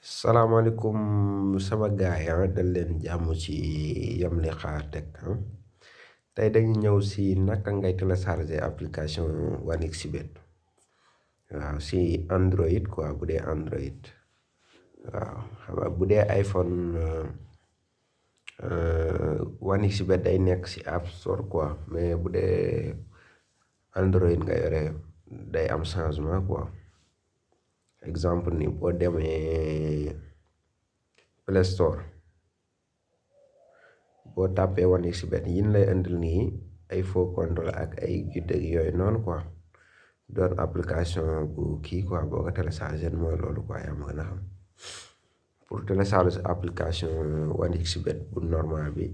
salaamaaleykum sama gaay dal leen jàmm ci Yamli Tech tey dañu ñëw si naka ngay télécharger application 1xBet waaw si Android quoi bu dee Android waaw xam nga bu dee iPhone 1xBet day nekk si App Store quoi mais bu dee Android nga yore day am changement quoi exemple ni boo demee Play Store boo tàppee 1xBet yin lay indil nii ay faux compte la ak ay jude yooyu noonu quoi doon application bu kii quoi boo ko téléchargé mooy loolu quoi yaa ma gën a xam pour télécharger application 1xBet bu normal bi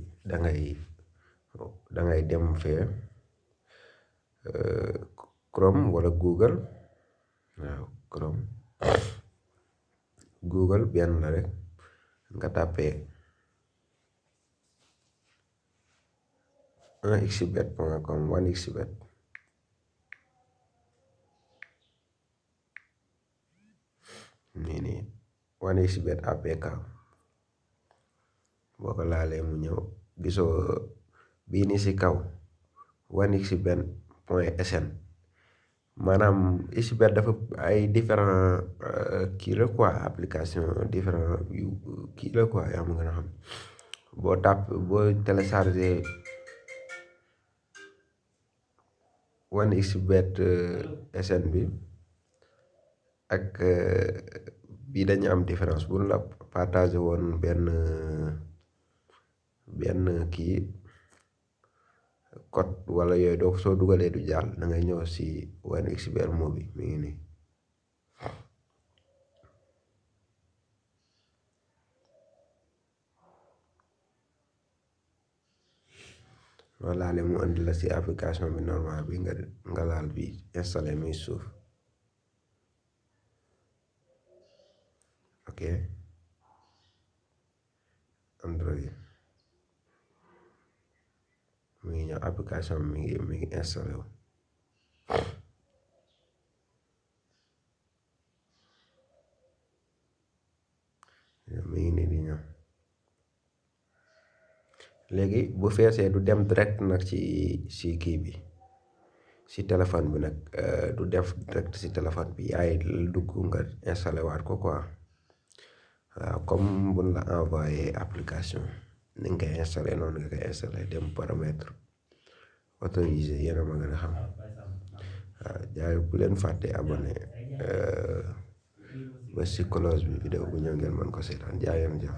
dangay dem fee Chrome wala Google waaw Chrome Google benn la rek nga tàppee 1xBet.com 1xBet nii 1xBet APK boo ko laalee mu ñëw gisoo bii ni si kaw 1xBet.sn maanaam xBet dafa ay différent kii la quoi application différent yu kii la quoi yaa ma gën a xam boo téléchargé 1xBet SN bi ak bii dañu am différence bu la partagé woon benn kii code wala yooyu donc soo dugalee du jàll da ngay ñëw si 1xBet moo bi mi ngi nii loo laale mu indi la si application bi normal bi nga laal bi installé muy suuf ok Android mi ngi ñëw application bi mi ngi installé wu mi ngi nii di ñëw léegi bu feesee du dem direct nag ci kii bi si téléphone bi nag du def direct si téléphone bi yaay dugg nga installé waat ko quoi waaw comme buñ la envoyé application ni nga koy installé noonu nga koy installé dem paramètre autorisé yéen a ma gën a xam waaw jaay bu leen fàtte abonné ba si cloche bi vidéo bu ñëw ngeen mën ko seetaan jaayeen jëf